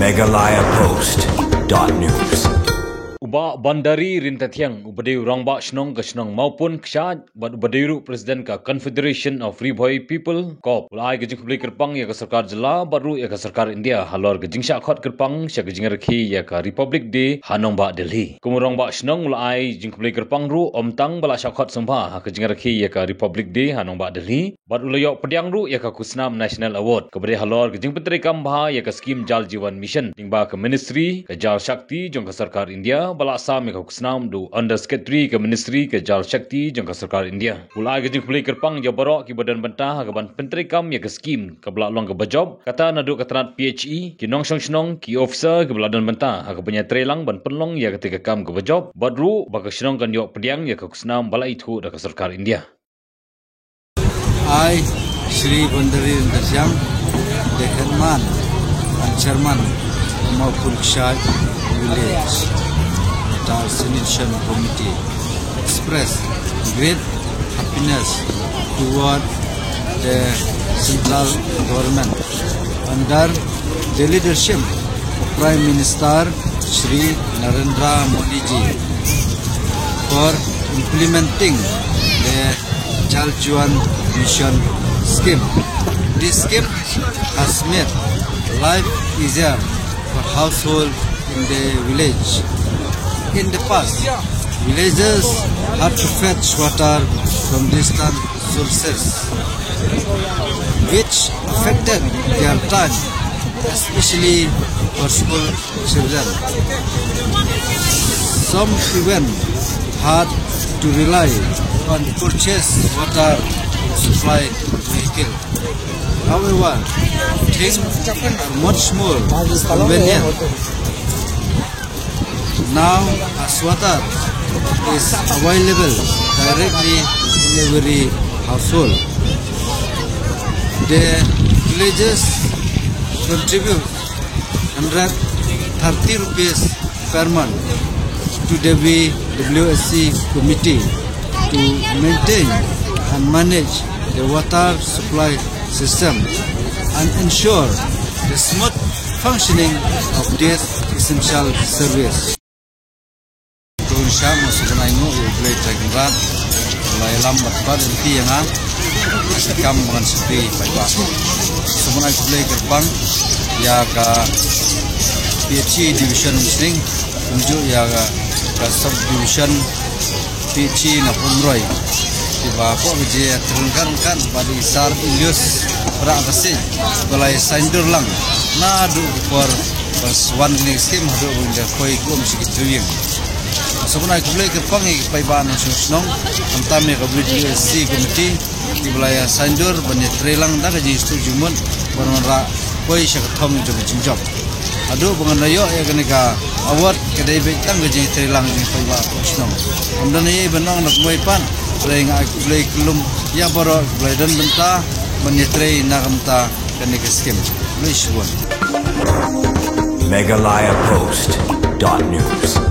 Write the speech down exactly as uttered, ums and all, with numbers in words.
Meghalaya Post dot news. U Bah Bandari Ryntathiang, uba dei u rangbah shnong ka shnong Mawpun Kshaid, bad uba dei ruh President ka Confederation of Ri Bhoi People, CoRP, u la ai ka jingkhublei kyrpang ïa ka sorkar jylla bad ruh ïa ka sorkar India halor ka jingshah khot kyrpang sha ka jingrakhe ïa ka Republic Day ha nongbah Delhi. Kum u rangbah shnong u la ai jingkhublei kyrpang ruh ym tang ba la shah khot sngewbha ha ka jingrakhe ïa ka Republic Day ha nongbah Delhi, bad u la ïoh pdiang ruh ïa ka khusnam National Award kaba dei halor ka jingpyntreikam bha ïa ka skim Jal Jeevan Mission lyngba ka Ministry ka Jal Shakti jong ka sorkar India, ba la sam ïa ka khusnam da u Under Secretary ka Ministry ka Jal Shakti jong ka sorkar India. U la ai ka jingkhublei kyrpang ïa baroh kiba don bynta ha kaban pyntreikam ïa ka skim kaba la long kaba jop, kata naduh ka tnat P H E, ki nongshong shnong, ki officer kiba la don bynta ha kaban ïatreilang ban pynlong ïa kata ka kam kaba jop, bad ruh ba ka shnong kan ïoh pdiang ïa ka khusnam ba la ithuh da ka sorkar India. I, Shri Bandari Ryntathiang, the headman and chairman of Mawpun Kshaid village, the Sanitation Committee, express great happiness toward the central government under the leadership of Prime Minister Shri Narendra Modi ji for implementing the Jal Jeevan Mission scheme. This scheme has made life easier for household in the village. In the past, villagers had to fetch water from distant sources, which affected their time, especially for school children. Some even had to rely on purchased water from supply vehicle. However, things are much more convenient now, as water is available directly in every household. The villagers contribute hundred thirty rupees per month to the V W S C committee to maintain and manage the water supply system and ensure the smooth functioning of this essential service. Tun sha ma suknai ngu u Blei Trai Kynrad, Blei lam bat bat enti yang ha, kam bangan sepi pai ba. Suknai Blei Kyrpang, ïa ka P H E division Umsning, kumjuh ïa ka, ka sub division P H E na Pumroi. Kiba pok je terengkan kan bad i Sar Ilyas Bra Kasih, ba la ïa saindur lang naduh ka por ba swan kane ka skim haduh ba ynda poi kum shi ki three year. Suknai khublei kyrpang ïa ki paidbah nongshong shnong, khamtam ïa ka V W S C committee, kiba la ïa saindur ban ïa trei lang da ka jingstad jingmut ban wanrah poi sha ka thong jong ka jingjop. Haduh ba ngan da ïoh ïa kane ka award ka dei beit tang ka jingtrei lang jong ki paidbah shnong. Ym don ei ban ong na ka mui pat, hynrei nga ai khublei kyllum ïa baroh kiba la don bynta ban ïa trei na ka bynta kane ka skim. Khublei shibun. Meghalaya Post dot news.